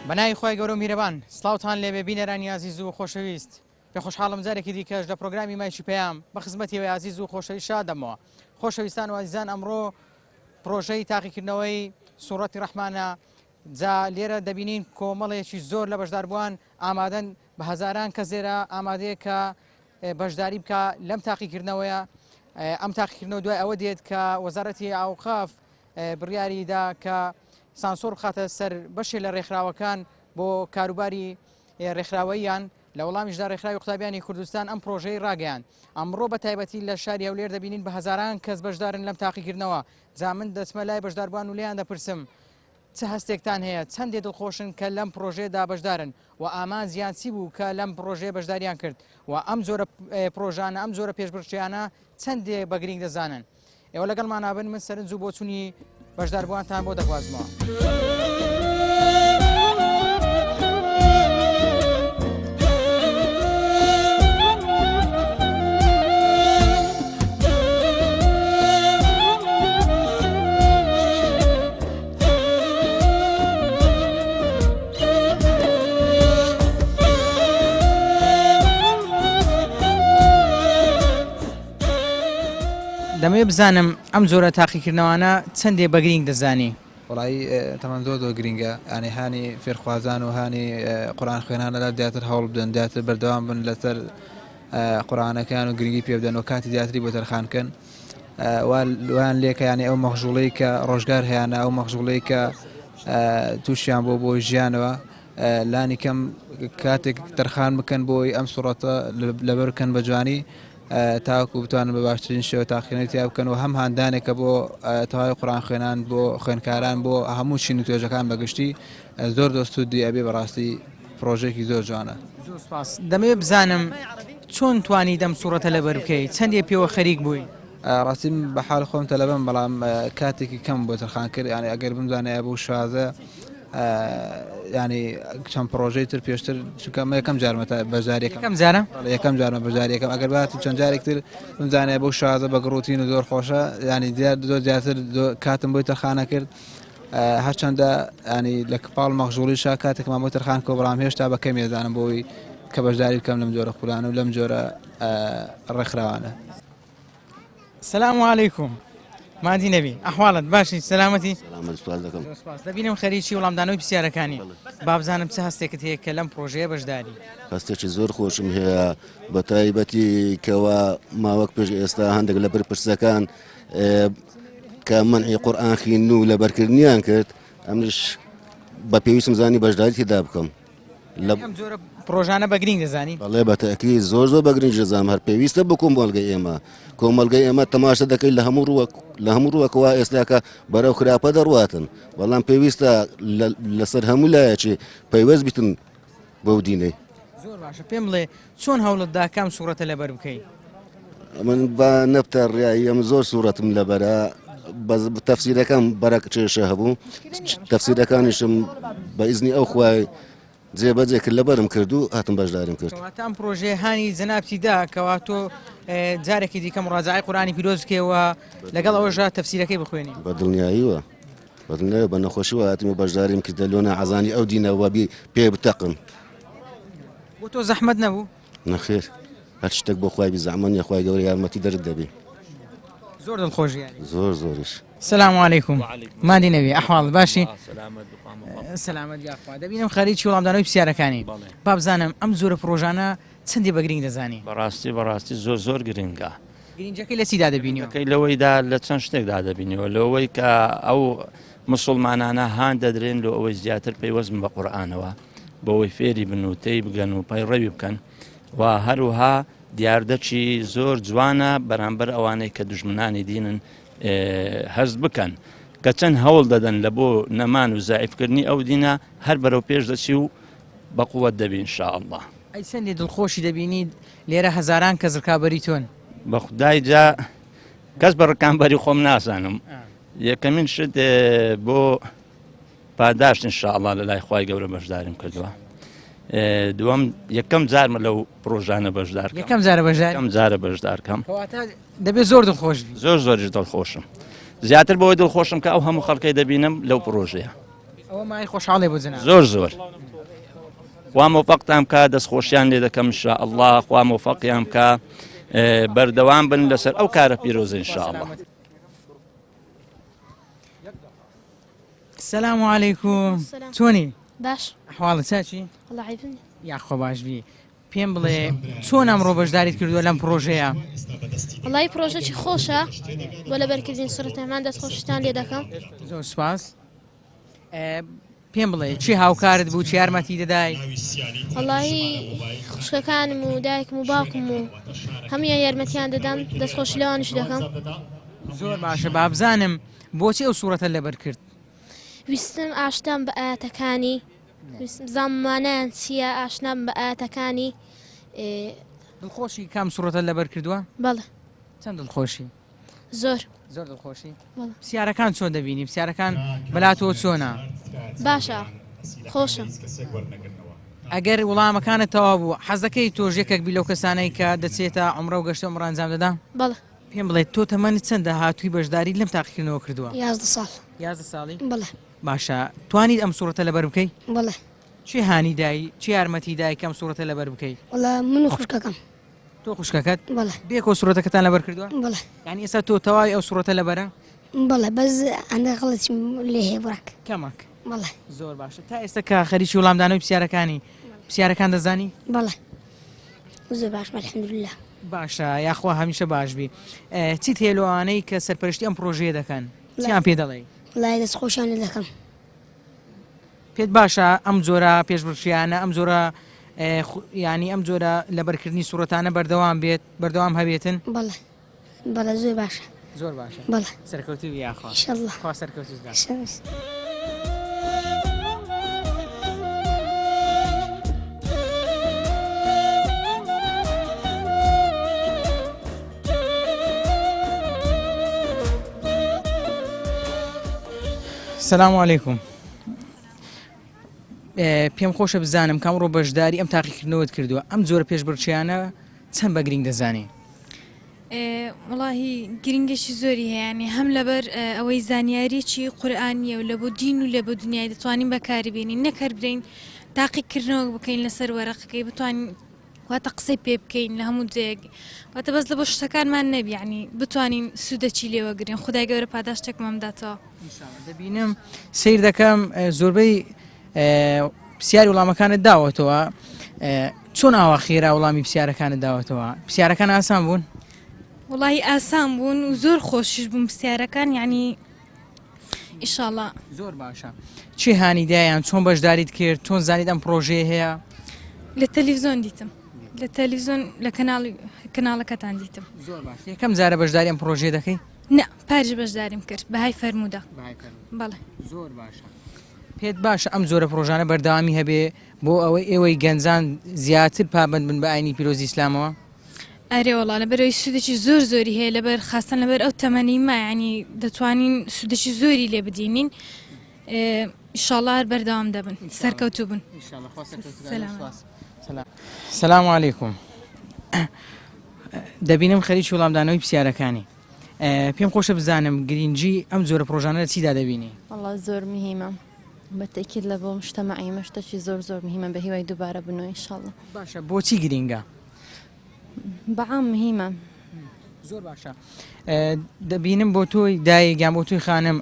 بەناوی خوای گەورە و میرەبان سڵاوتان لێبێ بینەرانی ئازیز و خۆشەویست پێ خۆشحاڵم جارێکی دیکەش لە پرۆگرامی مایکی پەیام بە خزمەتی ئێوەی ئازیز و خۆشەویست شاد دەمەوە خۆشەویستان و ئازیزان ئەمڕۆ پرۆژەی تاقیکردنەوەی سوڕەتی ڕەحمانە جا لێرە دەبینین کۆمەڵێکی زۆر لە بەشداربووان ئامادەن بە هەزاران کەس لێرە ئامادەیە کە بەشداری بکە لەم تاقیکردنەوەیە ئەم تاقیکردنەوە دوای ئەوە دێت کە وەزارەتی ئاوقاف بڕیاری دا کە سانسۆر بخاتە سەر بەشێ لە ڕێکخراوەکان بۆ کاروباری ڕێکخراوەییان لە وەڵامیشدا ڕێکخراوی قوتابیانی کوردستان ئەم پرۆژەی ڕاگەیاند ئەمڕۆ بە تایبەتی لە شاری هەولێر دەبینین بە هەزاران کەس بەشدارن لەم تاقیکردنەوە جا من دەچمە لای بەشداربووان و لێیان دەپرسم چ هەستێکتان هەیە چەندێ دڵخۆشن کە لەم پرۆژەیەدا بەشدارن و ئامانجیان چی بوو کە لەم پرۆژەیە بەشداریان کرد و ئەم جۆرە پرۆژانە ئەم جۆرە پێشبڕکێیانە چەندێ بە گرینگ دەزانن ئێوە لەگەڵمانا بن من سەرنج و بۆچوونی بەشداربووانتان بۆ دەگوازمەوە. دەمەوێت بزانم ئەم جۆرە تاقیکردنەوانە چەندێ بە گرینگ دەزانی؟ وەڵایی تەمان زۆر زۆر گرینگە یانی هانی فێرخوازان و هانی قورئان خوێنان لەلا زیاتر هەوڵ بدەن زیاتر بەردەوام بن لەسەر قورئانەکان و گرنگی پێ بدەن و کاتی زیاتری بۆ تەرخان کەن وان لێکە یانی ئەو مەخژوڵەی کە ڕۆژگار هەیەە ئەو مەخژوڵەی کە تووشیان بۆ بۆ ژیانەوە لانی کەم کاتێک تەرخان بکەن بۆی ئەم سوڕەتە لەبەر بکەن بە جوانی تاوەکو بتوانن بە باشترین شێوە تاقیکردنەوەی تیا بکەن و هەم هاندانێکە بۆ تەواوی قورئان خوێنان بۆ خوێندکاران بۆ هەموو چین و توێژەکان بەگشتی زۆر زۆر سوودی ئەبێ بەڕاستی پرۆژێکی زۆر جوانە. زۆر سوپاس دەمەوێت بزانم چۆن توانیت ئەم سوڕەتە لەبەر بکەی چەندێ پێوە خەریک بووی؟ ڕاستی من بە حال خۆم تەلەبەم بەڵام کاتێکی کەم بۆ تەرخان کرد یانی ئەگەر بمزانایە بەو شازە ینی چەند پرۆژەی تر پێشتر چونکە ئەمە یەکەم جارمە تا بەشداریەکەم یەکەم جارە بەڵێ یەکەم جارمە بەشداریەکەم ئەگەر بات چەند جارێک تر بمزانایە بەو شازە بە گڕوتین و زۆر خۆشە ینی دیار زۆر زیاتر زۆر کاتم بۆی تەرخانە کرد هەرچەندە ینی لە پاڵ مەغژوڵیشا کاتێکمان بۆ تەرخان کۆ بەڵام هێشتا بە کەمی دەزانم بۆی کە بەشداری بکەم لەم جۆرە خولانە و لەم جۆرە ڕێکخراوانە. سلام علیکم مادی نەبی ئەحواڵت باشی سەلامەتی سەلامەت سوپاس دەکەم زۆر سپاس دەبینم خەریکی وەڵامدانەوەی پرسیارەکانی بابزانم چ هەستێکت هەیە کە لەم پرۆژەیە بەشداری هەستێکی زۆر خۆشم هەیە بە تایبەتی کەوا ماوەک پێش ئێستا هەندێک لە بەرپرسەکان کە منعی قورئان خین و لەبەرکردنیان کرد ئەمنیش بە پێویستم زانی بەشداری تێدا بکەم لە ئەم جۆرە پرۆژانە بە گرینگ دەزانی؟ بەڵێ بە تەئکید زۆر زۆر بە گرنگ دەزانم هەر پێویستە بۆ کۆمەڵگەی ئێمە کۆمەڵگەی ئێمە تەماشا دەکەی لە هەموو ڕووە لە هەموو ڕووەکەوە ئێستاکە بەرەو خراپە دەڕواتن بەڵام پێویستە لەسەر هەموو لایەکی پەیوەست بیتن بەو دینەی. زۆر باشە پێم بڵێ چۆن هەوڵت دا کام سوڕەتە لەبەر بکەی؟ من بە نەبتە ڕیایی ئەم زۆر سوڕەتم لەبەرە بەس تەفسیرەکەم بەرەک کێشە هەبوو تەفسیرەکانیشم بە ئیزنی ئەو خوای جێبەجێ کرد لەبەرم کرد و هاتم بەشداریم کرد. کەواتە ئەم پرۆژەیە هانی جەنابتی دا کەوا تۆ جارێکی دیکە مڕاجەعەی قورئانی پیرۆز بکەی و لەگەڵ ئەوەشدا تەفسیرەکەی بخوێنی. بە دڵنیاییوە بە دڵنیاییەوە بە نەخۆشیوە هاتم و بەشداریم کردە لۆ ناحەزانی ئەو دینە وە بی پێ بتەقم. بۆ تۆ زەحمەت نەبوو؟ نەخێر هەر شتێک بۆ خوای بی زەحمەت نیە خوای گەورە یارمەتی دەرت دەبی. زۆر دڵخۆش دیاری. زۆر زۆریش. سلام علیکم مادی نەبی ئەحواڵت باشی سەلامەت یاخوا دەبینم خەریکی وەڵامدانەوەی پرسیارەکانی با بزانم ئەم جۆرە پرۆژانە چەندی بە گرنگ دەزانی؟ بەڕاستی بەڕاستی زۆر زۆر گرنگە. گرنگەکەی لە چیدا دەبینیەوە؟ گرنگەکەی لەوەیدا لە چەند شتێکدا دەبینیەوە لەوەی کە ئەو مسوڵمانانە هان دەدرێن لۆ ئەوەی زیاتر پەیوەست بن بە قورئانەوە بۆ ئەوەی فێری بن و تێی بگەن و پەیڕەوی بکەن و هەروها دیاردەکی زۆر جوانە بەرامبەر ئەوانەی کە دوژمنانی دینن هەست بکەن کە چەند هەوڵ دەدەن لە بۆ نەمان و زائیفکردنی ئەو دینە هەر بەرەو پێش دەچی و بەقوت دەبی ان شاء اللە. ئەی چەندی دڵخۆشی دەبینی لێرە هەزاران کەس ڕکابەری تۆن. بەخودای جا کەس بە ڕکانبەری خۆم نازانم یەکەمین شت بۆ پاداشت ان شاء اللە لە لای خوای گەورە بەشداریم کردووە دووەم یەکەم جارمە لەو پرۆژانە بەشدار یەکەم جارە بەشدار یەکەم جارە بەشدارکەم کەواتە دەبێت زۆر دڵخۆش بی زۆر زۆریش دڵخۆشم زیاتر بەوەی دڵخۆشم کە ئەو هەموو خەڵکەی دەبینم لەو پرۆژەیە. ئەوە مای خۆشحاڵێ بۆ جەناب. زۆر زۆر خوا مۆفەقتان بکا دەستخۆشیان لێ دەکەم ان شاء اللە خوا مۆفەقیان بکا بەردەوام بن لەسەر ئەو کارە پیرۆزە ان شاء اللە. سلام علیکم چۆنی باش ئەحواڵت چاکی وەڵا عەیب نیە یاخوا باش بی پێم بڵێ چۆن ئەمڕۆ بەشداریت کردووە لەم پرۆژەیە؟ وەڵی پرۆژەکی خۆشە بۆ لەبەرکردنی سوڕەتەمان دەست خۆشتان لێ دەکەم. زۆر سوپاس. پێم بڵێ چی هاوکارت بوو چی یارمەتی دەدای؟ وەڵی خوشکەکانم و دایکم و باوکم و هەموویان یارمەتیان دەدام دەست خۆشی لەوانیش دەکەم. زۆر باشە بابزانم بۆچی ئەو سوڕەتە لەبەر کرد؟ ویستم ئاشتام بە ئایەتەکانی ویستم بزانم مانایان چییە ئاشنام بە ئایەتەکانی دڵخۆشی کام سوڕەتە لەبەر کردووە؟ بەڵێ. چەند دڵخۆشی؟ زۆر. زۆر دڵخۆشی؟ پرسیارەکان چۆن دەبینی؟ پرسیارەکان بەلاتەوە چۆنە؟ باشە خۆشە. ئەگەر وڵامەکانت تەواو بوو حەز دەکەی تۆش یەکێک بی لەو کەسانەی کە دەچێتە عومرە و گەشتی عومرە ئەنجام دەدا؟ بەڵێ. پێم بڵێ تۆ تەمەنت چەندە هاتووی بەشداریت لەم تاقیکردنەوە کردووە؟ 11 ساڵ. 11 ساڵی؟ بەڵێ. باشە توانیت ئەم سوڕەتە لەبەر بکەی؟ بەڵێ. چی هانی دای چی یارمەتی دای کە ئەم سوڕەتە لەبەر بکەی؟ وەڵا من و خوشکەکەم. تۆ خوشکەکەت؟ بەڵێ. بێکەوە سوڕەتەکەتان لەبەر کردووە؟ بەڵێ. یانی ئێستا تۆ تەواوی ئەو سوڕەتە لەبەرە؟ بەڵێ بەس هەندێک غەڵەتیم لێ هەیە بڕەک. کەمەک. بەڵێ. زۆر باشە تا ئێستا کە خەریکی وڵامدانەوەی پرسیارەکانی پرسیارەکان دەزانی؟ بەڵێ. زۆر باشم الحمدللە. باشە یاخوا هەمیشە باش بی چیت هەیە لەوانەی کە سەرپەرشتی ئەم پرۆژەیە دەکەن چیان پێ دەڵێی؟ وەڵای دەست خۆشیان لێ دەکەم. پێت باشە ئەم جۆرە پێشبڕکێیانە ئەم جۆرە یانی ئەم جۆرە لەبەرکردنی سوڕەتانە بەردەوام بێت بەردەوام هەبێتن؟ بەڵێ بەڵێ زۆر باشە. زۆر باشە. بەڵێ. سەرکەوتوو بی یاخوا. ئیشەڵڵا. خوا سەرکەوتووت کا. ئیشەڵڵا. سلام علیکم پێم خۆشە بزانم کام ڕۆ بەشداری ئەم تاقیکردنەوەت کردووە ئەم جۆرە پێشبڕکێیانە چەند بە گرنگ دەزانی؟ وەڵاهی گرنگێکی زۆری هەیە یانی هەم لەبەر ئەوەی زانیاریی قورئانیە و لە بۆ دین و لە بۆ دنیای دەتوانین بەکاری بێنین نەک هەر برێین تاقیکردنەوە بکەین لەسەر وەرەقەکەی بتوانین واتە قسەی پێ بکەین لە هەموو جێیەک واتە بەس لە بۆ شتەکانمان نەبی یانی بتوانین سوودەکی لێ وەگرین خودای گەورە پاداشتێکمان بداتەوە. دەبینم سیر دەکەم زۆربەی پرسیاری وڵامەکانت داوەتەوە چۆن ئاوا خێرا وڵامی پرسیارەکانت داوەتەوە پرسیارەکان ئاسان بوون؟ وڵی ئاسان بوون و زۆر خۆشیش بوون پرسیارەکان یعنی ئیشاڵا. زۆر باشە چی هانی دایان چۆن بەشداریت کرد چۆن زانیت ئەم پرۆژەیە هەیە؟ لە تەلەڤزیۆن دیتم لە تەلەڤزیۆن لە کەناڵی کەناڵەکەتان دیتم. زۆر باش یەکەم جارە بەشداری ئەم پرۆژەیە دەکەی؟ نا پاریش بەشداریم کرد بەهای فەرموودە. بەڵێ. زۆر باشە پێت باشە ئەم جۆرە پرۆژانە بەردەوامی هەبێ بۆ ئەوەی ئێوەی گەنجان زیاتر پابەند بن بە ئاینی پیرۆزی ئیسلامەوە؟ ئەرێ وەڵا لەبەرئەوەی سوودێکی زۆر زۆری هەیە لەبەر خاستەن لەبەر ئەو تەمەنەی ما یانی دەتوانین سوودێکی زۆری لێ بدینین ئیشاڵا هەر بەردەوام دەبن سەرکەوتوو بن سلام علیکم دەبینم خەریکی وڵامدانەوەی پرسیارەکانی پێم خۆشە بزانم گرنگی ئەم جۆرە پرۆژانە لە چیدا دەبینی؟ وەڵا زۆر مهمە بە تەکید لە بۆ مشتەمەعی مە شتەکی زۆر زۆر مهمە بە هیوای دووبارە بنەوە ئینشاڵڵا. باشە بۆچی گرینگە؟ بەعام مهمە. زۆر باشە دەبینم بۆ تۆی دایک یان بۆ تۆی خانم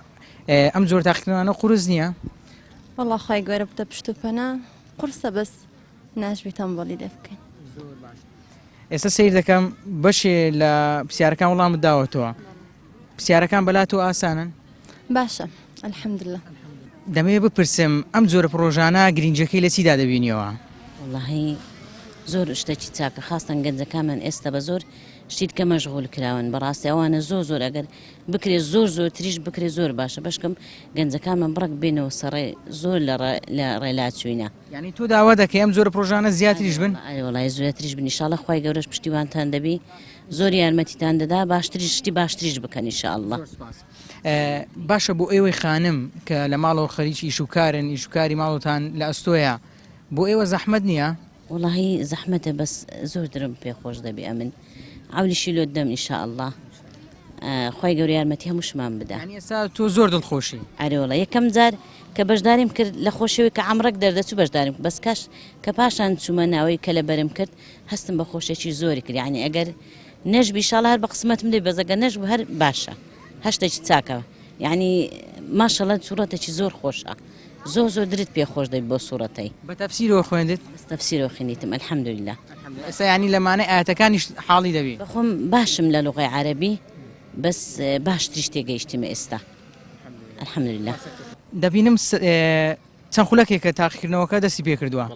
ئەم جۆر تاقیکردنەوانە قورس نییە؟ وەڵا خوای گەورە بتە پشت و پەنا قورسە بەس ناشبی تەمبەڵی لێ بکەین. زۆر باش ئێستا سیر دەکەم بەشێ لە پرسیارەکان وڵامت داوەتەوە پرسیارەکان بەلا تۆ ئاسانن؟ باشە الحمدللە. دەمەوێت بپرسم ئەم جۆرە پڕۆژانە گرینگیەکەی لە چیدا دەبینیەوە؟ وەڵاهی زۆر شتەکی چاکە خاستەن گەنجەکانمان ئێستا بە زۆر شتی دیکە مەشغول کراون بەڕاستی ئەوانە زۆر زۆر ئەگەر بکرێ زۆر زۆرتریش بکرێ زۆر باشە بەشکم گەنجەکانمان بڕک بێنەوە سەڕێ زۆر لە لە ڕێلا چوینە. یانی تۆ داوا دەکەی ئەم جۆرە پڕۆژانە زیاتریش بن؟ ئەرێ وەڵای زۆرتریش بن ئیشاڵا خوای گەورەش پشتیوانتان دەبی زۆر یارمەتیتان دەدا باشتریش شتی باشتریش بکەن ئیشاڵڵا. زۆر سوپاس. باشە بۆ ئێوەی خانم کە لە ماڵەوە خەریکی ئیش و کارن ئیش و کاری ماڵتان لە ئەستۆیە بۆ ئێوە زەحمەت نییە؟ وەڵاهی زەحمەتە بەس زۆر درم پێ خۆش دەبی ئەمن عەولیشی لۆت دەم ئیشاڵڵا. خوای گەورە یارمەتی هەمووشمان بدا. یانی ئێستا تۆ زۆر دڵخۆشی؟ ئەرێ وەڵا یەکەم جار کە بەشداریم کرد لە خۆشیەوەی کە عەمرەک دەردەچوو بەشداریم کرد بەس کاش کە پاشان چوومە ناوەی کە لەبەرم کرد هەستم بە خۆشیەکی زۆری کرد یانی ئەگەر نەشبی ئیشاڵا هەر بە قسمەتم دێ بەس ئەگەر نەشبوو هەر باشە هەر شتێکی چاکە یانی ماشەڵا سوڕەتێکی زۆر خۆشە زۆر زۆر درت پێ خۆش دەبی بۆ سوڕەتەی. بە تەفسیرەوە خوێندت؟ بەس تەفسیرەوە خوێندیتم الحمدللە. الحمدللە ئێستا یانی لە مانای ئایەتەکانیش حاڵی دەبی؟ بەخۆم باشم لە لوغەی عەرەبی بەس باشتریش تێگەیشتمە ئێستا الحمدللە. دەبینم چەند خولەکێکە تاقیکردنەوەکە دەستی پێکردووە.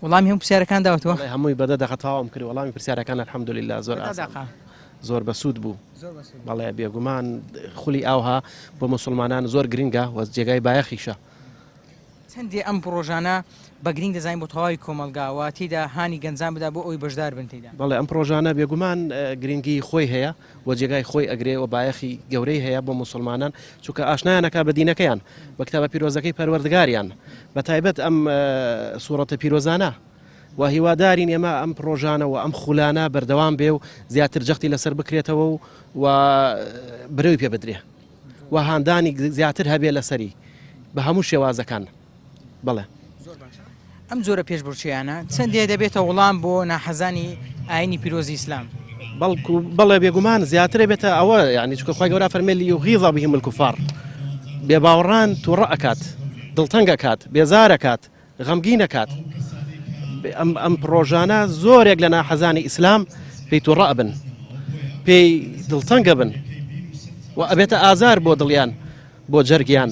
وەڵامی هەموو پرسیارەکان داوەتەوە؟ بەڵێ هەمووی بە دە دەقە تەواوم کرد وەڵامی پرسیارەکان الحمدللە زۆر ئاسان زۆر بەسوود بوو بەڵێ بێگومان خولی ئاوها بۆ مسلمانان زۆر گرنگە وە جێگای بایەخیشە. چەندێ ئەم پڕۆژانە بە گرنگ دەزانین بۆ تەواوی کۆمەڵگا و تێیدا هانی گەنجان بدا بۆ ئەوەی بەشدار بن تێیدا؟ بەڵێ ئەم پڕۆژانە بێگومان گرنگی خۆی هەیە و جێگای خۆی ئەگرێ و بایەخی گەورەی هەیە بۆ موسڵمانان چونکە ئاشنایان ئەکا بە دینەکەیان بە کتابە پیرۆزەکەی پەروەردگاریان بە تایبەت ئەم سوڕەتە پیرۆزانە و هیوادارین ئێمە ئەم پڕۆژانە و ئەم خولانە بەردەوام بێ و زیاتر جەختی لەسەر بکرێتەوە و و برەوی پێ بدرێ و هاندانی زیاتر هەبێ لەسەری بە هەموو شێوازەکان. بەڵێ. زۆر باشە ئەم جۆرە پێشبڕکێیانە چەندێ دەبێتە وڵام بۆ ناحەزانی ئاینی پیرۆزی ئیسلام؟ بەڵکو بەڵێ بێگومان زیاترە بێتە ئەوە یعنی چونکە خوای گەورە فەرمێ لیغیظ بهم الکفار بێباوەڕان تووڕە ئەکات دڵتەنگ ئەکات بێزار ئەکات غەمگین ئەکات ئەم ئەم پڕۆژانە زۆرێک لە ناحەزانی ئیسلام پێی تووڕە ئەبن پێی دڵتەنگە بن و ئەبێتە ئازار بۆ دڵیان بۆ جەرگیان.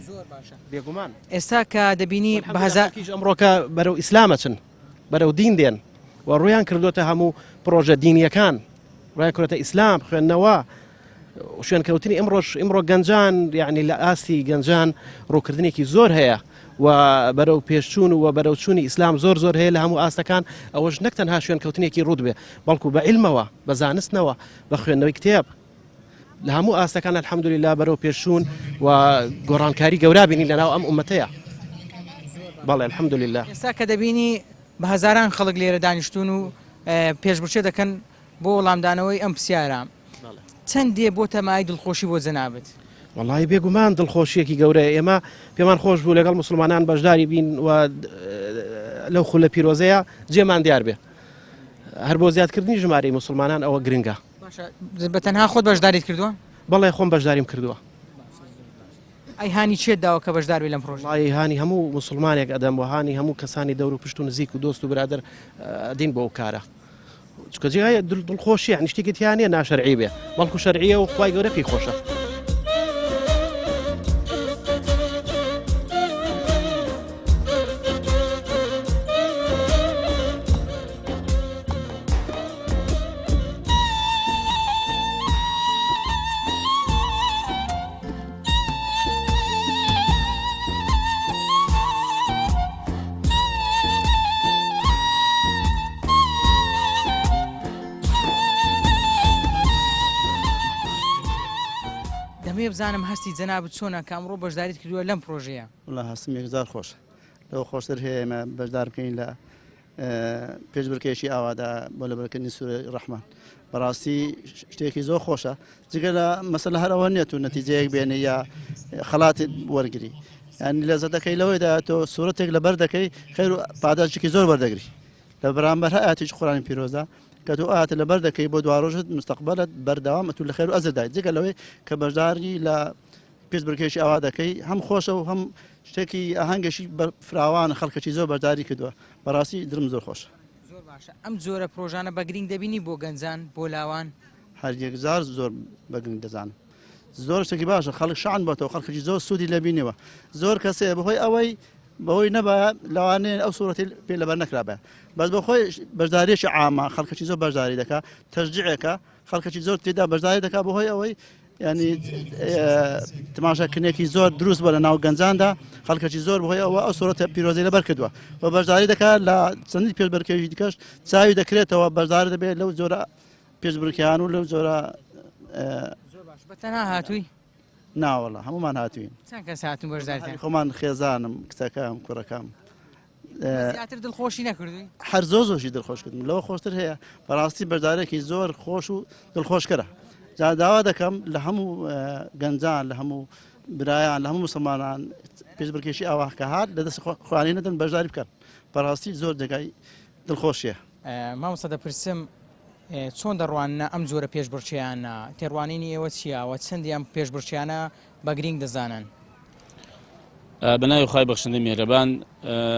زۆر باشە بێگومان. ئێستا کە دەبینی بە هەزار. خەڵکیش ئەمڕۆکە بەرەو ئیسلام ئەچن، بەرەو دین دێن و ڕوویان کردۆتە هەموو پڕۆژە دینییەکان، ڕوویان کردۆتە ئیسلام، خوێندنەوە، شوێنکەوتنی ئیمڕۆش ئیمڕۆ گەنجان یعنی لە ئاستی گەنجان ڕووکردنێکی زۆر هەیە و بەرەو پێشچوون و بەرەو چوونی ئیسلام زۆر زۆر هەیە لە هەموو ئاستەکان ئەوەش نەک تەنها شوێنکەوتنێکی ڕووت بێ بەڵکو بە عیلمەوە بە زانستنەوە بە خوێندنەوەی کتێب لە هەموو ئاستەکان الحمدللە بەرەو پێشچوون و گۆڕانکاری گەورا بینین لەناو ئەم ئومەتەیە بەڵێ الحمدللە. ئێستا کە دەبینی بە هەزاران خەڵک لێرە دانیشتوون و پێشبڕکێ دەکەن بۆ وەڵامدانەوەی ئەم پرسیارە چەندێ بۆتە مایەی دڵخۆشی بۆ جەنابت؟ وەڵایی بێگومان دڵخۆشیەکی گەورەیە ئێمە پێمان خۆش بوو لەگەڵ موسڵمانان بەشداری بین و لەو خولە پیرۆزەیە جێمان دیار بێ هەر بۆ زیادکردنی ژمارەی موسڵمانان ئەوە گرنگە. باشە بە تەنها خۆت بەشداریت کردووە؟ بەڵێ خۆم بەشداریم کردووە. ئەی هانی چێت داوە کە بەشدار بی لەم پرۆژەیە؟ وەڵایی هانی هەموو موسڵمانێک ئەدەم و هانی هەموو کەسانی دەور و پشت و نزیک و دۆست و برادەر ئەدین بۆ ئەو کارە چونکە جێگای دڵخۆشیە یعنی شتێکی تیا نییە ناشەرعی بێ بەڵکو شەرعیە و خوای گەورە پێی خۆشە. دەمەوێ بزانم هەستی جەنابت چۆنە کە ئەمڕۆ بەشداریت کردووە لەم پرۆژەیە؟ وەڵا هەستم یەکجار خۆشە لەوە خۆشتر هەیە ئێمە بەشدار بکەین لە پێشبرکێکی ئاوادا بۆ لەبەرکردنی سوورەی ڕەحمان بەڕاستی شتێکی زۆر خۆشە جگە لە مەسەلە هەر ئەوە نییە تو نەتیجەیەک بێنی یا خەڵاتی وەرگری یعنی لەزەتەکەی لەوەیدا تۆ سوورەتێک لەبەر دەکەی خێر و پاداشتێکی زۆر وەردەگری لە بەرامبەر هەر ئاەتێکی قورآانی پیرۆزدا کە تۆ ئاەتە لەبەر دەکەی بۆ دواڕۆژت مستەقبلت بەردەوام تو لە خێر و ئەزردای جگە لەوەی کە بەشداری لە پێشبرکێکی ئاوا دەکەی هەم خۆشە و هەم شتێکی ئاهەنگێکی فراوانە خەڵکەکی زۆر بەشداری کردووە بەڕاستی دڵم زۆر خۆشە. زۆر باشە ئەم جۆرە پرۆژانە بە گرینگ دەبینی بۆ گەنجان بۆ لاوان؟ هەر یەکجار زۆر بە گرنگ دەزانم زۆر شتێکی باشە خەڵک شان بۆتەوە خەڵکێکی زۆر سوودی لێ بینیوە زۆر کەسێ بەهۆی ئەوەی بەهۆی نەبا لەوانەیە ئەو سوورەتی پێ لەبەر نەکرابێ بەس بەخۆی بەشداریەکی عامە خەڵکێکی زۆر بەشداری دەکا تەشجیعێکە خەڵکەکی زۆر تێدا بەشداری دەکات بەهۆی ئەوەی ینی تماشاکردنێکی زۆر دروست بە لە ناو گەنجاندا خەڵکەکی زۆر بەهۆی ئەوە ئەو سوورەتە پیرۆزی لەبەر کردووە و بەشداری دەکات لە چەندی پێشبرکێژی دیکەش چاوی دەکرێتەوە بەشدار دەبێت لەو جۆرە پێشبرکیان و لەو جۆرە زۆر باش بە تەنها هاتووی ناوەڵە هەمومان هاتوین چەند کەس هاتون بەشدارتان خۆمان خێزانم کچەکەم کوڕەکەم. زیاتر دڵخۆشی نەکردووی؟ هەر زۆر زۆرشی دڵخۆش کردم لەوە خۆشتر هەیە بەڕاستی بەشدارێکی زۆر خۆش و دڵخۆشکەرە جا داوا دەکەم لە هەموو گەنجان لە هەموو برایان لە هەموو مسلمانان پێشبڕکێشی ئاوا کە هات لە دەست خۆیانی نەدەن بەشداری بکەن بەڕاستی زۆر جێگای دڵخۆشیە. مامۆستا دەپرسم چۆن دەڕواننە ئەم جۆرە پێشبڕکێیانە؟ تێڕوانینی ئێوە چییە و چەندی ئەم پێشبڕکێیانە بە گرینگ دەزانن؟ بە ناوی خوای بەخشندەی میهرەبان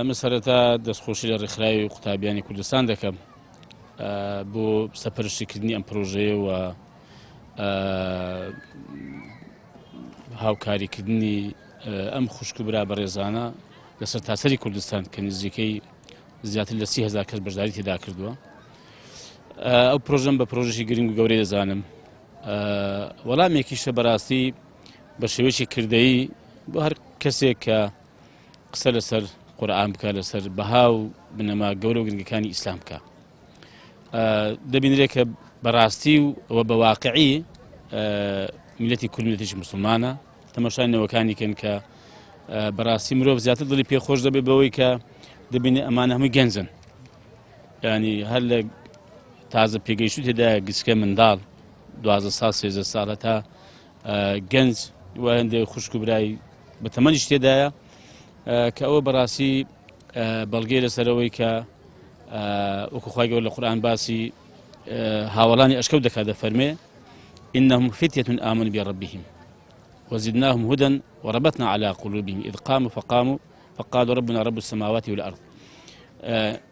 من سەرەتا دەستخۆشی لە ڕێکخراوی قوتابیانی کوردستان دەکەم بۆ سەپەرشتیکردنی ئەم پرۆژەیە و هاوکاریکردنی ئەم خوشک و برا بەڕێزانە لە سەرتاسەری کوردستان کە نزیکەی زیاتر لە 30هزار کەس بەشداری تێدا کردووە ئەو پرۆژەم بە پرۆژەی گرنگ و گەورەی دەزانم وەڵامێکیشە بەڕاستی بە شێوەیەکی کردەیی بۆ هەر کەسێک کە قسە لەسەر قورآن بکە لەسەر بەها و بنەما گەورە و گرنگەکانی ئیسلام بکە دەبینرێت کە بەڕاستی و ئەوە بە واقعی میلەتی کورد میلەتێکی مسلمانە تەمەشای نەوەکانی کەن کە بەڕاستی مرۆڤ زیاتر دڵی پێخۆش دەبێت بەوەی کە دەبینێ ئەمانە هەمووی گەنجن ینی هەر لە تازە پێگەیشتو تێدایە گچکە منداڵ دوازە ساڵ سێزە ساڵە تا گەنج و هەندێک خوشک و برای بە تەمەنیش تێدایە کە ئەوە بەڕاستی بەڵگەی لەسەرەوەی کە وەکو خوای گەورە لە قورئان باسی هاوەڵانی ئەشکەوت دەکات دەفەرمێ إنهم فتية آمنوا بربهم وزدناهم هدى وربطنا على قلوبهم إذ قاموا فقاموا فقالوا ربنا رب السماوات والأرض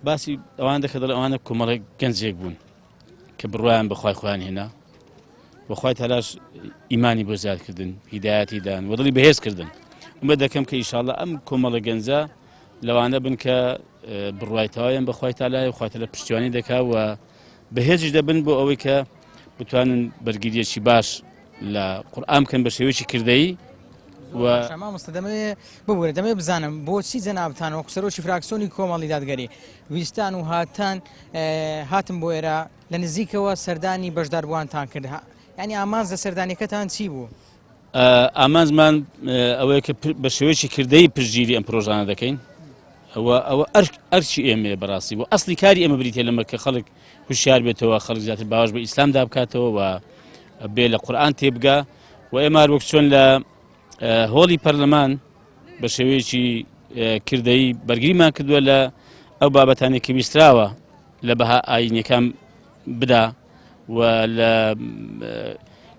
باسی ئەوان دەکە دەڵێ ئەوانە کۆمەڵێک گەنجێک بوون کە بڕوایان بە خوای خۆیان هێنا و خوای تەلاش ئیمانی بۆ زیاد کردن هیدایەتی دان و دڵی بەهێز کردن ئومێد دەکەم کە ئیشاڵە ئەم کۆمەڵە گەنجە لەوانە بن کە بڕوای تەواویان بە خوای تالای و خوای تەلا پشتیوانی دەکا و بەهێزیش دەبن بۆ ئەوەی کە بتوانن بەرگریەکی باش لە قورئان بکەن بە شێوەیەکی کردەیی و مامۆستا دەمەوێ ببورە دەمەوێ بزانم بۆچی جەنابتان وەکو سەرۆکی فراکسیۆنی کۆمەڵی دادگەری ویستان و هاتان هاتن بۆ ئێرە لە نزیکەوە سەردانی بەشداربووانتان کرد یعنی ئامانج لە سەردانیەکەتان چی بوو؟ ئامانجمان ئەوەیە کە بە شێوەیەکی کردەی پشتگیری ئەم پرۆژانە دەکەین ئەوە ئەوە ئەرکی ئێمەیە بەڕاستی و ئەسلی کاری ئێمە بریتە لەمە کە خەڵک هوشیار بێتەوە خەڵک زیاتر باوەش بە ئیسلامدا بکاتەوە و بێ لە قورئان تێبگا و ئێمە هەر وەک چۆن لە هۆڵی پەرلەمان بە شێوەیەکی کردەیی بەرگریمان کردووە لە ئەو بابەتانێک کە ویستراوە لە بەها ئاینەکان بدا و لە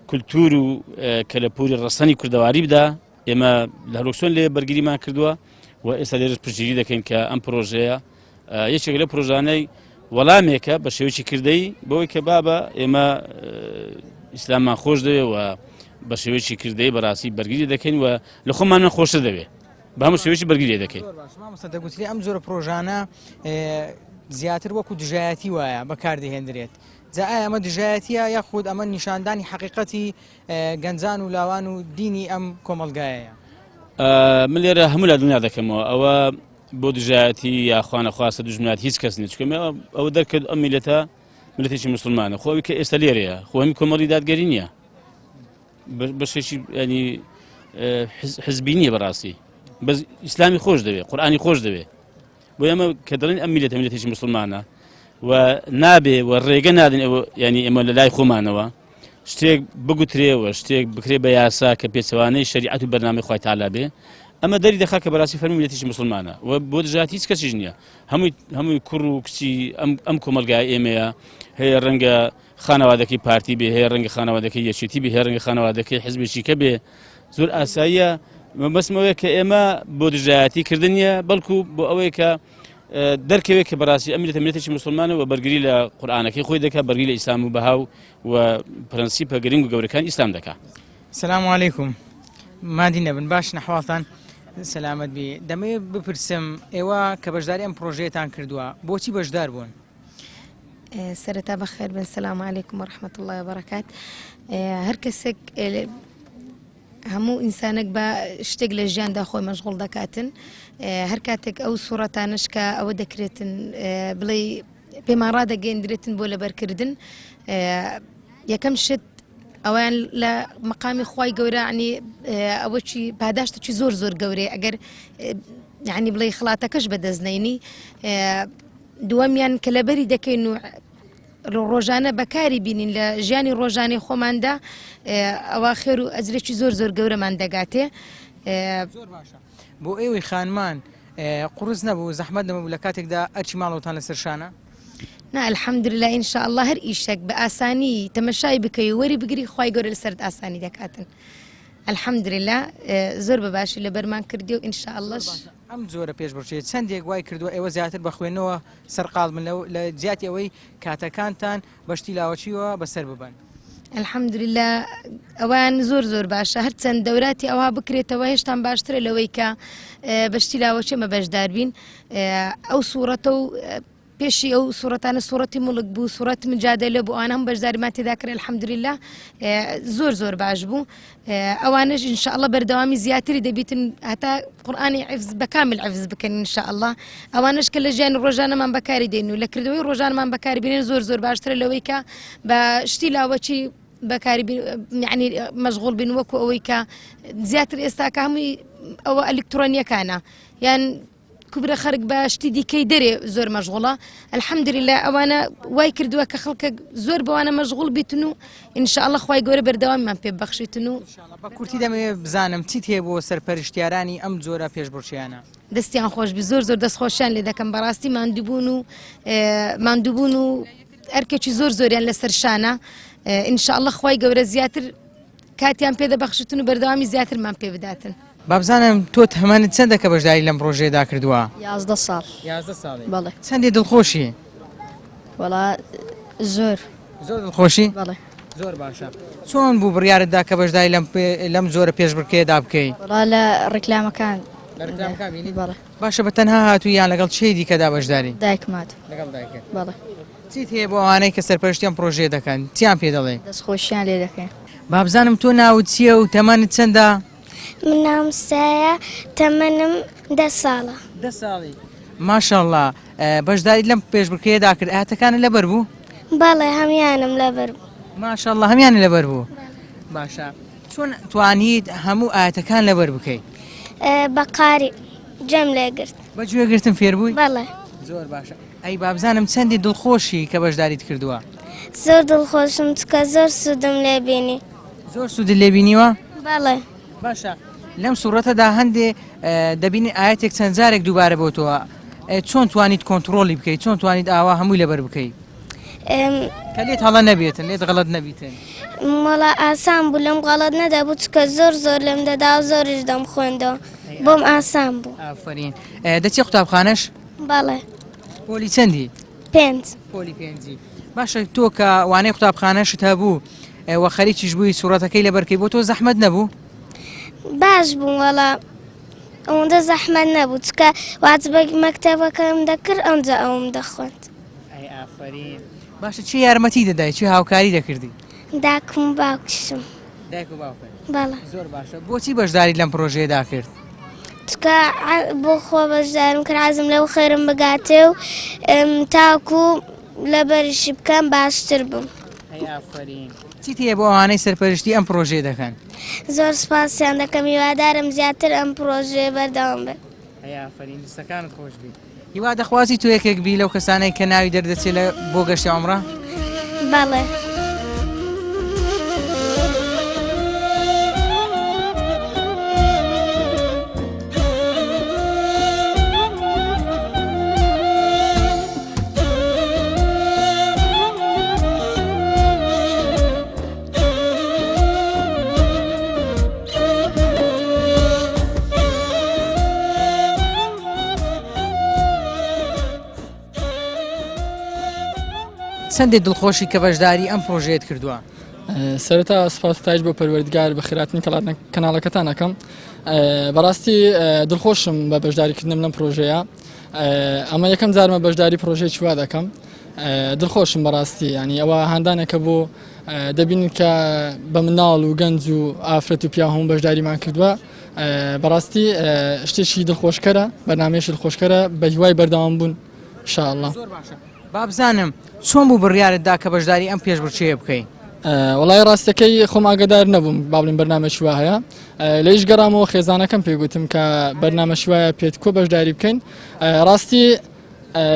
کولتور و کەلەپوری ڕەسەنی کوردەواری بدا ئێمە لە هەروەک لێ بەرگریمان کردووە و ئێستا لێرەش پشتگیری دەکەین کە ئەم پرۆژەیە یەکێک لە پرۆژانەی وەڵامێکە بە شێوەیەکی کردەی بەوەی کە بابە ئێمە ئیسلاممان خۆش دەوێ و بە شێوەیەکی کردەی بەڕاستی بەرگری دەکەین و لە خۆمانە خۆشتر دەوێ بە هەموو شێوەیەکی بەرگری دەکەین. مامۆستا دەگوترێ ئەم جۆرە پرۆژانە زیاتر وەکو دژایەتی وایە بەکاردەهێندرێت جا ئایا ئەمە دژایەتیە یاخود ئەمە نیشاندانی حەقیقەتی گەنجان و لاوان و دینی ئەم کۆمەڵگایەیە؟ من لێرە هەموو لا دنیا دەکەمەوە ئەوە بۆ دژایەتی یا خوانەخواستە دوژمنات هیچ کەس نیە چونکە ئەوە دەرکرد ئەم میلەتە میلەتێکی مسلمانە خۆ ئەوی کە ئێستا لێرەیە خۆ هەمی کۆمەڵی دادگەری نییە بەشێکی ینی حزبی نییە بەڕاستی بەس ئیسلامی خۆش دەوێت قورآانی خۆش دەوێت بۆ ئێمە کە دەڵێن ئەم میلەتە میلەتێکی مسلمانە و نابێ و ڕێگە نادن ئەوە ینی ئێمە لە لای خۆمانەوە شتێک بگوترێ و شتێک بکرێ بە یاسا کە پێچەوانەی شەریعەت و بەرنامەی خوای تەعالا بێ ئەمە دەری دەخا کە بەڕاستی فەرمی میلەتێکی مسلمانە و بۆ دژایەتی هیچ کەسیش نییە هەمووی هەمووی کوڕ و کچی ئەم ئەم کۆمەڵگای ئێمەیە هەیە ڕەنگە خانەوادەکەی پارتی بێ هەیە ڕەنگە خانەوادەکەی یەکێتی بێ هەیە ڕەنگە خانەوادەکەی حزبێکی کە بێ زۆر ئاساییە مەبەستمەوەیە کە ئێمە بۆ دژایەتی کردن نییە بەڵکو بۆ ئەوەیە کە دەرکەوێت کە بەڕاستی ئەم میللەتە میللەتێکی موسڵمانە و بەرگری لە قورئانەکەی خۆی دەکات بەرگری لە ئیسلام و بەها و و پرەنسیپە گرنگ و گەورەکانی ئیسلام دەکات. سلام علیکم مادی نەبن باشن ئەحواڵتان سەلامەت بی دەمەوێت بپرسم ئێوە کە بەشداری ئەم پرۆژەیەتان کردووە بۆچی بەشدار بوون؟ سەرەتا بەخێر بن سلام علیکم و رحمة الله وبرکات هەر کەسێک هەموو ئینسانێک بە شتێک لە ژیاندا خۆی مەشغوڵ دەکاتن هەر کاتێک ئەو سوڕەتانش کە ئەوە دەکرێتن بڵێ پێمان ڕادەگەندرێتن بۆ لەبەرکردن یەکەم شت ئەویان لە مەقامی خی گەورانی ئەوەی پاداشتێکی زۆر زۆر گەورەیە ئەگەر. یعنی بڵێ خڵاتەکەش بەدەست نینی دووەمیان کە لەبەری دەکەین و ڕۆژانە بەکاری بینین لە ژیانی ڕۆژانەی خۆماندا ئەوە خێر و ئەجرێکی زۆر زۆر گەورەمان دەگاتێ. زۆر باشە بۆ ئێوەی خانمان قوڕس نەبوو زەحمەت نەبوو لە کاتێکدا ئەرکی ماڵەوەتان لەسەر شانە؟ نا الحمدللە ان شاء اللە هەر ئیشەک بە ئاسانی تەمەشای بکەی و وەری بگری خوای گەورە لەسەرت ئاسانی دەکاتن الحمدللە زۆر بە باشی لەبەرمان کردی و ان شاء اللە ئەم جۆرە پێشبڕکێ چەندێک وای کردووە ئێوە زیاتر بە خوێندنەوە سەرقاڵ بن لە جیاتی ئەوەی کاتەکانتان بە شتی لاوەکیەوە بەسەر ببەن؟ الحمدللە ئەوان زۆر زۆر باشە هەرچەند دەوراتی ئەوها بکرێتەوە هێشتان باشترە لەوەی کە بە شتی لاوەکی ئەمە بەشدار بین ئەو سوڕەتە و پێشی ئەو سوڕەتانە سوڕەتی موڵک بوو سوڕەت مجادلە بوو ئەوانە هەم بەشداریمان تێدا کرد الحمدللە زۆر زۆر باش بوو ئەوانەش ان شاء الله بەردەوامی زیاتری دەبیتن هەتا قورئانی حفظ بە کامل حفظ بکەن ان شاء الله ئەوانەش کە لە ژیانی ڕۆژانەمان بەکاری دێن و لە کردەوەی ڕۆژانمان بەکاری بینن زۆر زۆر باشترە لەوەی کە بە شتی لاوەکی بەکاری یعنی مەشغوڵ بین وەکو ئەوەی کە زیاتر ئێستا کە هەمووی ئەوە ئەلکترۆنیەکانە یان کوبرە خەرک بە شتی دیکەی دەرێ زۆر مەشغوڵە الحمدللە ئەوانە وای کردووە کە خەڵکە زۆر بەوانە مەشغوڵ بیتن و ان شاء الله خوای گەورە بەردەوامیمان پێ ببەخشیتن و بە کورتی دەمەوێت بزانم چیت هەیە بۆ سەرپەرشتیارانی ئەم جۆرە پێشبڕکێیانە؟ دەستیان خۆش بی زۆر زۆر دەست خۆشیان لێ دەکەم بەڕاستی ماندووبوون و ماندووبوون و ئەرکێکی زۆر زۆریان لەسەر شانە ان شاء الله خوای گەورە زیاتر کاتیان پێ دەبەخشتن و بەردەوامی زیاترمان پێ بداتن. بابزانم تۆ تەمەنت چەندە کە بەشداری لەم پڕۆژەیەدا کردووە؟ 11 ساڵ. 11 ساڵی. بەڵێ. چەندی دڵخۆشی؟ وەڵا زۆر. زۆر دڵخۆشی؟ بەڵێ. زۆر باشە. چۆن بوو بڕیارت دا کە بەشداری لەم لەم جۆرە پێشبڕکێیەدا بکەی؟ وەڵا لە ڕیکلامەکان. لە ڕیکلامەکان بینیت؟ بەڵێ. باشە بە تەنها هاتووی یان لەگەڵ کێی دیکەدا بەشداری؟ دایکم هاتوو. لەگەڵ دایکت. بەڵێ. چیت هەیە بۆ ئەوانەی کە سەرپەرشتی ئەم پڕۆژەیە دەکەن چیان پێ دەڵێی؟ دەستخۆشیان لێ دەکەین. بابزانم تۆ ناوت چییە و تەمەنت چەندە؟ من ناوم سایە تەمەنم دە ساڵە. دە ساڵی ماشاءاللە بەشداریت لەم پێشبڕکێیەدا کرد ئایەتەکانت لەبەر بوو؟ بەڵێ هەموویانم لەبەر بوو. ماشاءاللە هەموویانت لەبەر بوو باشە چۆن توانیت هەموو ئایەتەکان لەبەر بکەی؟ بە قاری گوێم لێ گرت. بە گوێگرتن فێر بووی؟ بەڵێ. زۆر باشە ئەی بابزانم چەندی دڵخۆشی کە بەشداریت کردووە؟ زۆر دڵخۆشم چکە زۆر سوودم لێ بینی. زۆر سوودت لێ بینیوە؟ بەڵێ. باشە لەم سوڕەتەدا هەندێ دەبینی ئاەتێک چەند جارێک دووبارە بۆتەوە چۆن توانیت کۆنتترۆلی بکەیت چۆن توانیت ئاوا هەمووی لەبەر بکەیت کە لێت هەڵە نەبێتن لێت غەڵت نەبیتن وەڵا ئاسان بوو لەم غەڵەت نەدەبوو چکە زۆر زۆر لێم دەدا و زۆریش دەمخوێندەوە بۆم ئاسان بوو. ئافەرین دەچی قوتابخانەش؟ بەڵێ. پۆلی چەندی؟ پێنج. پۆلی پێنجی. باشە تۆ کە وانەی قوتابخانەشت هەبوو و خەریکیش بووی سوڕەتەکەی لەبەرکەی بۆ تۆ زەحمەت نەبوو؟ باش بوو وەڵا ئەوەندە زەحمەت نەبوو چکە واجبە مەکتەبەکەم دەکرد ئەوجا ئەوم دەخوێند. ئەی ئافەرین. باشە چی یارمەتی دەدای چی هاوکاری دەکردی؟ داکم و باوکیشم. دایک و باوکت؟ بەڵێ. زۆر باشە بۆچی بەشداریت لەم پرۆژەیەدا کرد؟ چونکە بۆ خۆ بەشدارم کرد حەزم لەو خێرم بگاتێ و تاکو لەبەریشی بکەم باشتر بم. ئەی ئافەرین. چیت هەیە بۆ ئەوانەی سەرپەرشتی ئەم پرۆژەیە دەکەن؟ زۆر سوپاسیان دەکەم هیوادارم زیاتر ئەم پرۆژەیە بەردەوام بێت. ئەی ئافەرین دەستەکانت خۆش بی. هیوا دەخوازی تۆ یەکێک بی لەو کەسانەی کە ناوی دەردەچێت لە بۆ گەشتی عومڕە؟ بەڵێ. چەندێک دڵخۆشی کە بەشداری ئەم پرۆژەیەت کردووە؟ سەرەتا سپاس ستایش بۆ پەروەردگار بە خێراتنی کەناڵەکەتان ئەکەم بەڕاستی دڵخۆشم بە بەشداریکردنم لەم پرۆژەیە ئەمە یەکەم جارمە بەشداری پرۆژەی چوا دەکەم دڵخۆشم بەڕاستی ینی ئەوە هاندانێکە بۆ دەبینین کە بە مناڵ و گەنج و ئافرەت و پیاو هەموو بەشداریمان کردووە بەڕاستی شتێکی دڵخۆشکەرە بەرنمەیەکی دڵخۆشکەرە بە هیوای بەردەوام بوون شاءاللە. زۆر باشە بابزانم چۆن بوو بڕیارت دا کە بەشداری ئەم پێشبڕکێیە بکەی؟ وەڵای ڕاستەکەی خۆم ئاگادار نەبووم با بڵێم بەرنامەی وا هەیە لەیش گەڕامەوە خێزانەکەم پێ گوتم کە بەرنامەی وایە پێت کۆ بەشداری بکەین ڕاستی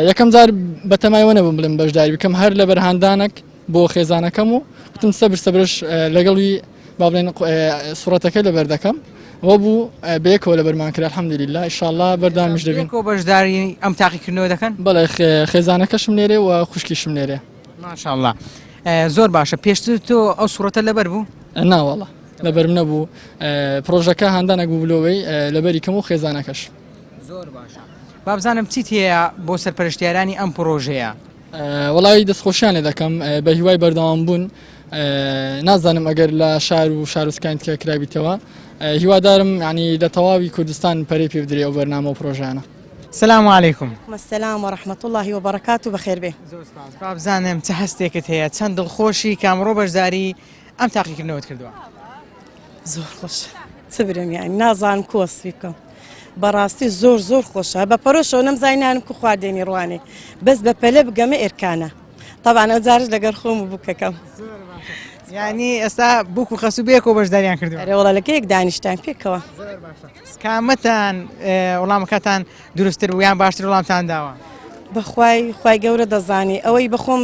یەکەم جار بەتەمایەوە نەبووم بڵێم بەشداری بکەم هەر لە بەرهاندانێک بۆ خێزانەکەم و وتم سەبر سەبرش لەگەڵی با بڵێن سوڕەتەکە لەبەر دەکەم وە بوو بەیەکەوە لەبەرمان کرا الحمدلله ئیشاءاللە بەردامیش دەبین. بەیەکەوە بەشداری ئەم تاقیکردنەوە دەکەن؟ بەڵێ خێزانەکەشم لێرێ و خوشکیشم لێرێ. ماشاءاللە زۆر باشە پێشتر تۆ ئەو سوڕەتە لەبەر بوو؟ نا وەڵا لەبەرم نەبوو پڕۆژەکە هاندانێک بوو لۆوەی لەبەری کەم و خێزانەکەش. زۆر باشە بابزانم چیت هەیە بۆ سەرپەرشتیارانی ئەم پڕۆژەیە؟ وەڵی دەستخۆشیان لێ دەکەم بە هیوای بەردەوام بوون نازانم ئەگەر لە شار و شارۆچکانی تکە کرابیتەوە هیوادارم ینی لە تەواوی کوردستان پەرەی پێ بدرێ ئەو بەرنامە و پرۆژانە. سلام علیکم. السلام و رحمة اللە و بەرەکاتو بەخێر بێ. زۆر سپاس بابزانم چ هەستێکت هەیە چەند دڵخۆشی کە ئەمڕۆ بەشداری ئەم تاقیکردنەوەت کردووە؟ زۆر خۆشە چ برم یانی نازانم کو وەسفی بکەم بەڕاستی زۆر زۆر خۆشە بە پەرۆشەوە نەمزای نانم کو خواردێنی ڕوانێ بەس بە پەلە بگەمە ئێرکانە تەبان ئەو جارش لەگەر خۆم و بووکەکەم یعنی ئێستا بووک و خەسوو بێکەوە بەشداریان کردووە ئەرێ وەڵا لەکە یەک دانیشتان پێکەوە کامەتان وەڵامەکەتان دروستتر بوو یان باشتر وەڵامتان داوە بەخوای خوای گەورە دەزانی ئەوەی بەخۆم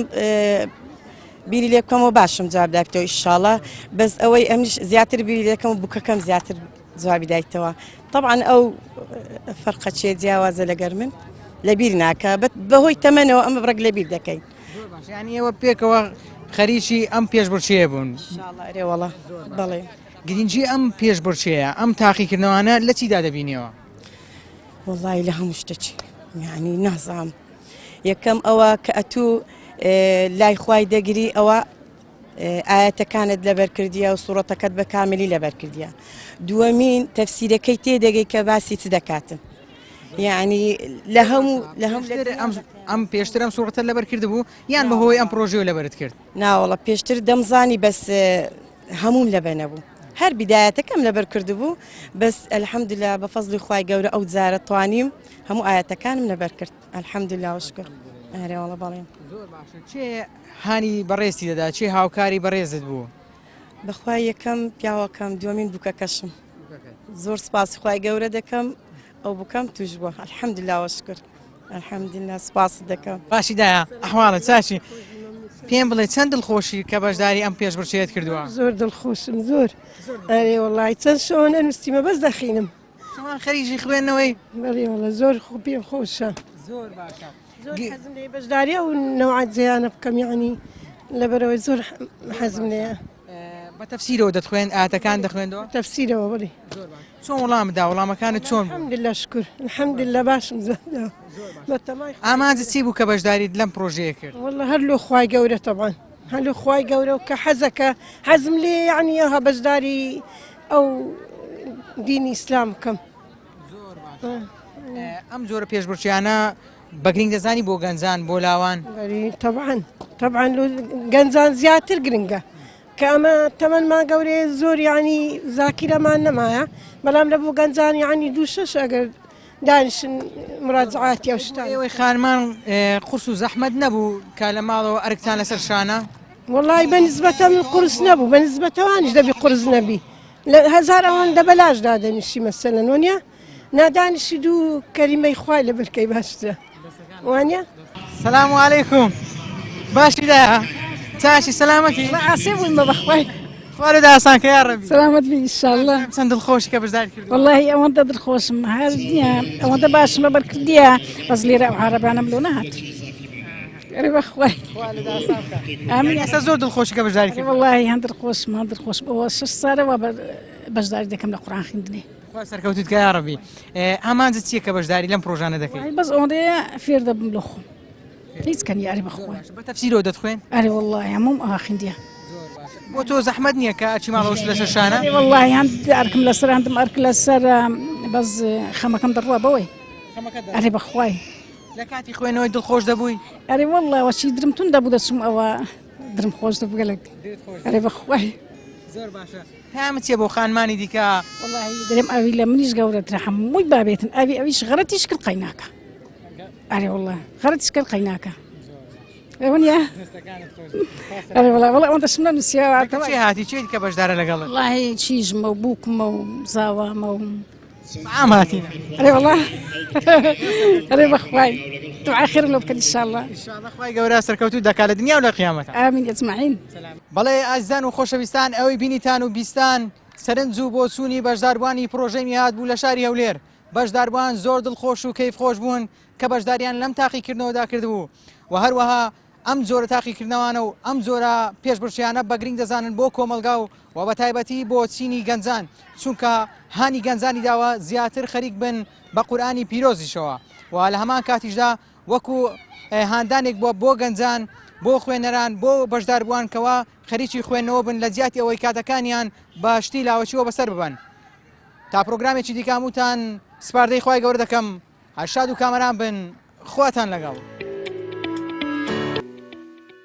بیری لێ بکەمەوە باشم جواب دابتەوە ئیشاڵا بەس ئەوەی ئەمنیش زیاتر بیری لێکەم و بووکەکەم زیاتر جوابی دایتەوە طبعا ئەو فەرقە چێ جیاوازە لەگەر من لەبیر ناکە بەهۆی تەمەنەوە ئەمە بڕێک لەبیر دەکەین ینی ئێوە پێکەوە خەریکی ئەم پێشبڕکێیە بوون ئەرێ وەڵا بەڵێ گرنگی ئەم پێشبڕکێیە ئەم تاقیکردنەوانە لە چیدا دەبینیەوە وەڵی لە هەموو شتەکی یعنی نازام یەکەم ئەوە کە ئەتوو لای خوای دەگری ئەوە ئاەتەکانت لەبەر کردیە و سوڕەتەکەت بە کاملی لەبەر کردیە دووەمین تەفسیرەکەی تێدەگەی کە باسی چ دەکاتن یعنی لە هەموو لە هەم ئەم پێشتر ئەم سوڕەتە لەبەر کرد بوو یان بەهۆی ئەم پرۆژەوە لەبەرت کرد ناوەڵە پێشتر دەمزانی بەس هەموم لەبە نەبوو هەر بیدایەتەکەم لەبەر کردبوو بەس الحمدلله بە فەزلی خوای گەورە ئەو جارە توانیم هەموو ئاەتەکانم لەبەر کرد الحمدللە وشکر ئەرێ وەڵا بەڵێ. زۆر باشە کێ هانی بەڕێزتی دەدا کێ هاوکاری بەڕێزت بوو؟ بەخوا یەکەم پیاوەکەم دووەمین بووکەکەشم زۆر سپاسی خوای گەورە دەکەم ئەو بووکەم توش بووە الحمدللە وشکر الحمدللە سپاست دەکەم. باشی دایە ئەحواڵت چاشی پێم بڵێ چەند دڵخۆشی کە بەشداری ئەم پێشبڕکێیەت کردووە؟ زۆر دڵخۆشم زۆر ئەرێ وەڵی چەند شەوە نەنووستیمە بەس دەخینم شەوان خەریکی خوێندنەوەی؟ بەڵێ وەڵا زۆر خۆ پێم خۆشە. زۆر باشە. زۆر حەزم لێ بەشداری ئەو نەوعە جیانە بکەم یعنی لەبەرەوەی زۆر حەزم لێیە. بە تەفسیرەوە دەتخوێن ئاتەکان دەخوێندەوە؟ تەفسیرەوە بەڵێ. چۆن وەڵام دا وەڵامەکانت چۆن بوو؟ الحمدلله شکر الحمدلله باشم زۆر بەتەمای ئامانجت چی بوو کە بەشداریت لەم پرۆژەیە کرد؟ والله هەر لۆ خوای گەورە تەبعەن هەر لۆ خوای گەورە و کە حەزەکە حەزم لێ یعنی ئەوها بەشداری ئەو دینی ئیسلام بکەم. زۆر باشە ئەم جۆرە پێشبڕکێیانە بە گرنگ دەزانی بۆ گەنجان بۆ لاوان؟ تەبعەن تەبعەن لۆ گەنجان زیاتر گرنگە کە ئەمە تەمەنمان گەورەیە زۆر یعنی زاکیرەمان نەمایە بەڵام لە بۆ گەنجان یعنی دوو شەش ئەگەر دانیشن مراجعاتی ئەو شتانە. ئێوەی خانمان قورس و زەحمەت نەبوو کە لە ماڵەوە ئەرکتان لەسەر شانە؟ وەڵی بە نسبەتە من قورس نەبوو بە نسبەتەوانیش دەبی قورس نەبی لە هەزار ئەوەندە بەلاش دادەنیشی مەسەلەن وەنیە نادانیشی دوو کەلیمەی خوای لە برکەی باشترە وانە سلام علیکم باشی دایە چاشی سەلامەتی ئاسێ بووین بە بەخوای خوارە داسان کە یاڕەبی سەلامەت بی ئینشاءاللە چەند دڵخۆشی کە بەشداری کردووە واللهی ئەوەندە دڵخۆشم هەر نییە ئەوەندە باشم لەبەر کردیە بەس لێرە ئەو عارەبانەم لۆ نەهات ئەرێ بەخوای ئامین ئێستا زۆر دڵخۆشی کە بەشداری کرد واللهی هەند دڵخۆشم هەند دڵخۆشم ئەوە شەش ساڵە وا بەشداری دەکەم لە قورئان خوێندنێ خوا سەرکەوتوت کە یاڕەبی ئامانجت چییە کە بەشداری لەم پرۆژانە دەکەی بەس ئەوەندەیە فێر دەبم لە خۆم هیچ کەن یاری بەخۆی بە تەفسیرەوە دەتخوێن ئەرێ واللهی هەمووم ئاوا خوێندیە بۆ تۆ زەحمەت نییە کە ئەچی ماڵەوەش لەسەر شانە ئەرێ واللهی هەند ئەرکم لەسەر هەندم ئەرک لەسەر بەس خەمەکەم دەڕوا بەوەی ئەرێ بەخوای لە کاتی خوێنەوەی دڵخۆش دەبووی؟ ئەرێ واللە وەچی درم تون دەبوو دەچوم ئەوە درم خۆش دەبوو گەلەک ئەرێ بەخوای زۆر باشە پامت چیە بۆ خانمانی دیکە؟ وەڵاهی دەرێم ئەوی لە منیش گەورەترە هەمووی بابێتن ئەوی ئەویش غەرەتیش کرد قەیناکە ئەرێ واللە غەرەتیش کرد قەیناکە. ئەوە ئەرێ وەڵا وەڵا ئەوەندەشم نەنووسیەوە چی هاتی چیت کە بەشدارە لەگەڵت؟ وەڵاهی چیژمە و بووکمە و زاوامە و عام هاتینە ئەرێ وەڵا ئەرێ بەخوای دوعای خێرم لۆ بکەن ئینشاءاللە ئینشاءاللە خوای گەورە سەرکەوتوو دەکات لە دنیا و لە قیامەتا ئامین ئەجمەعین. بەڵێ ئازیزان و خۆشەویستان ئەوەی بینیتان و بیستان سەرنج و بۆچوونی بەشداربووانی پڕۆژەی میهات بوو لە شاری هەولێر بەشداربووان زۆر دڵخۆش و کەیفخۆش بوون کە بەشداریان لەم تاقیکردنەوەدا کردبوو و هەروەها ئەم جۆرە تاقیکردنەوانە و ئەم جۆرە پێشبڕکێیانە بە گرنگ دەزانن بۆ کۆمەڵگا و و بە تایبەتی بۆ چینی گەنجان چونکە هانی گەنجانی داوە زیاتر خەریک بن بە قورئانی پیرۆزیشەوە و لە هەمان کاتیشدا وەکو هاندانێک بووە بۆ گەنجان بۆ خوێنەران بۆ بەشداربووان کەوا خەریکی خوێندنەوە بن لە جیاتی ئەوەی کاتەکانیان بە شتی لاوەکیەوە بەسەر ببەن تا پرۆگرامێکی دیکە هەمووتان سپاردەی خوای گەورە دەکەم هەر شاد و کامەران بن خواتان لەگەڵ.